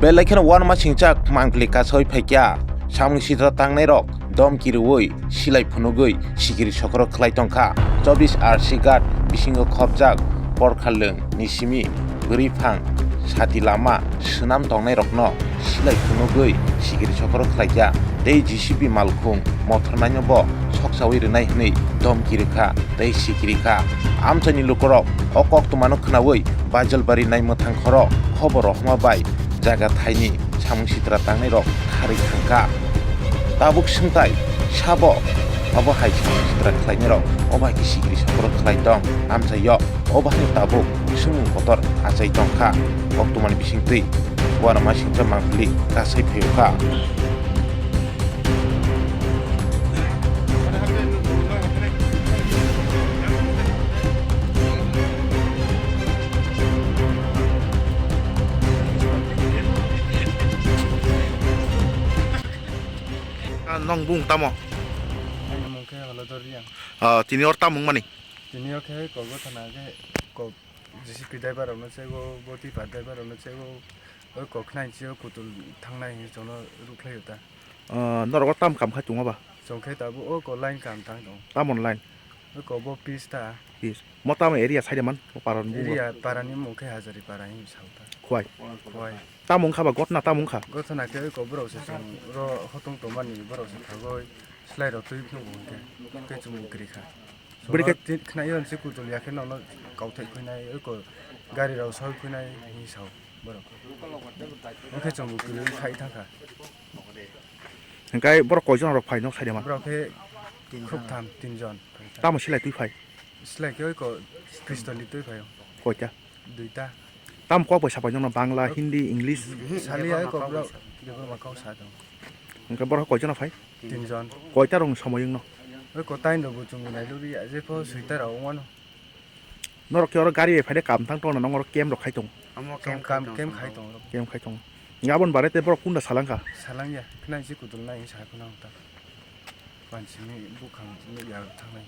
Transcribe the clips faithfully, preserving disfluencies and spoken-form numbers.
Belai kheno uanama singchak mangpili kasoi phaikya, samung sitra tangnairok dom kiriui silai phunugui sikiri sokoro khlai tongkha. Chobis R C Ghat bisingo khopjak Porkhalwng ni simi bwrwi phang sati lama swnam tongnairokno silai phunugui sikiri sokoro khlaikha. Tei J C B malkhung mothornaino bo soksaui rwnai hwnwi dom kirikha tei sikirikha. Amchaini lukurok o koktwmano khnaui Baijalbari naimwthang khoro khobor rohorma bai jaga thaini samung sitra tangnairok kharwi thangkha. Tabuk swngtai sabo abo hai samung sitra khlainairok o bai khe sikiri sokoro khlai tong amchaio o bahai tabuk swngmung kotor achai tongkha. Koktwmani bisingtwi uanama singcha mangpili kasai phaio kha. Ah, nong bung tamo? Ani mung khe Holodor Riang. Ah, tini or tamung mani? Tini o khe kogo thana khe kok J C B driver rokno chego, bo tipa driver rokno chego, o kok khnai chego kutul thangnai hinwi chwngno rukhlaio ta. Ah, norok o tam kam khai tongo ba? Chwng khe tabuk o ko line kam tang tongo. Tamon line? O ko bo pis ta. Pis. Mo tamo area side man? O paran bugo? Area parani mung khe Hazari para hinwi sao ta. Khwai? Khwai. Tamo wngkha ba gotna tamo wngkha? Gotna khe o ko borok se chwng ro hotung tongmani borok se thagoi slai rok twi phunuk bo hwnkhe tei chwng bo kwrwi kha. Bwrwi khe Chwngno tin khnaio hinse kutul ya khe nono kauthai khuinai o ko gari rok soi khuinai hinwi sao borok. Hwnkhe chwng bo kwrwi khai thangkha. Hwnkhe borok koijon rok phai nok side man? Borok khe khuk tham, tin jon. Tamo silai twi phai? Silai khe oi ko pistol ni twi phai o. Koita? Duita. Tam kok bai sapai nokno Bangla, Hindi, English? Sali ai ko borok Debbarma kok sa tong. Hwnkhe borok koijon phai? Tin jon. Koita rokni somoi wngno? Oi ko tain rok bo chwng nai luri ya je pho soita rok wngmano. Norok khe oro gari bai phaide kam thang tongna nong oro camp rok khai tong. Omo Kem camp kam khai tong. Kem khai tong. Camp khai tong. Aboni bare te borok kunda salangkha? Salangya, khna isi kutul nai sa khna ta. Pansini bukhang ni ya thangnai.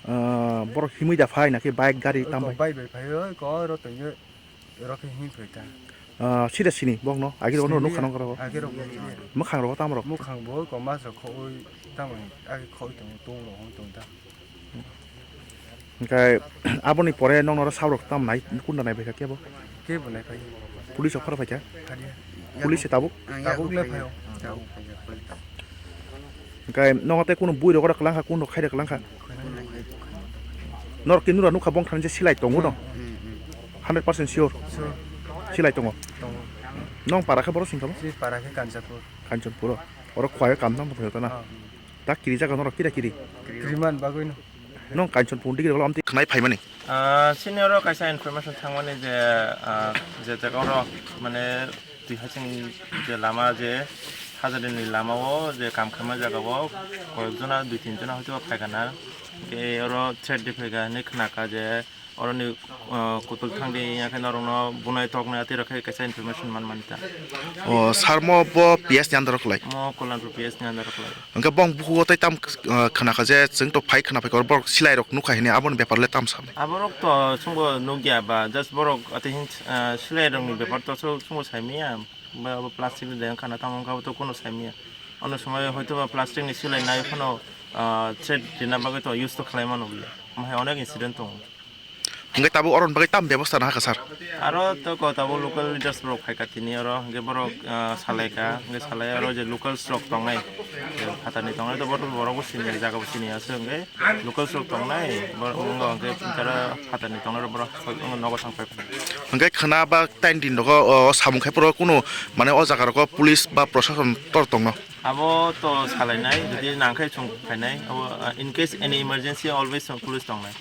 Ah, borok himui da phai na khe bike gari tam bai? Bike bai phai oi ko oro tong yo oro khe him phai ta. Ah, sida sini bokno agi ro no nukha nang ro. Agi ro. Mukhang ro tam ro. Mukhang bo ko mas ro khoi tam agi khoi tong tong ro hon tong ta. Hwnkhe aboni pore nokno oro sabrok tamo nai kunda nai phaikha kebo? Kebo nai phai. Police rok pharo phaikha? Phariya. Police se tabuk? Ang tabuk le phaio. Tabuk phaikha, police. Hwnkhe nokho tei kunu bui rok oro kwlangkha, kunu rok khairok kwlangkha? Norok khe nura nukha bongthani je silai tongo no? Hmm, hmm. Hundred percent sure? Sure. Silai tongo? Tongo. Nong para khe boro singkha bo? Si para khe Kanchanpur. Kanchanpur o. Oro khwlai o kam tang tong phaio ta na? Ah. Tak kiri jaga norok kira kiri. Kiriman bagwi no. Nong Kanchanpur digi rok lamti khnai phaimani. Ah, sini oro kaisa information thangmani je, ah, je jaga oro mane twi haching je lama je Hazari ni lama o je kam khaima jaga o koyek jona dui tin jona hoito phaikha na. Ke oro threat de phaikha hinwi khnakha je Oroni, uh, kutul thangdi, ya khe norokno bunai toknai atwi rok khe kaisa information man mani ta. O, sir mo bo P S ni under o kwlai? Mo Kollanpur P S ni under o kwlai. Hwnkhe bong bukhugo tei tam, uh, khna kha je chwng to phai khna phai khe borok silai rok nukha hini aboni bepar le tam sa? Aborok to chwngbo nukya ba, just borok atwi hin, uh, silai rokni bepar to chwng, chwngbo sai manya. Ba abo plastic ni de wngkha na, tamo wngkha abo to kuno sai manya. Ono somoi hoito ba plastic ni silai nai phano, ah, threat rina bagwi to use to khlai mano bole. Omo hai onek incident tongo. Hwnkhe tabuk oroni bagwi tam bebosta nahakha, sir? Aro to ko tabuk local leaders rok phaikha tini oro, hwnkhe borok, ah, salaikha, hwnkhe salai aro je locals rok tongnai, je phatarni tongnai to borok, borok bo sini, jaga bo sini aswk hwnkhe. Locals rok tongnai, borok wngkha hwnkhe tara phatarni tongnai rok borok nogo thang phai. Hwnkhe khwna ba tain din rogo o samung khai phuru kunu mane o jaga rogo police ba prosason tor tongno? Abo to salainai, jodi nangkhe chwng phainai, abo, uh, in case any emergency always chwng police tongnai.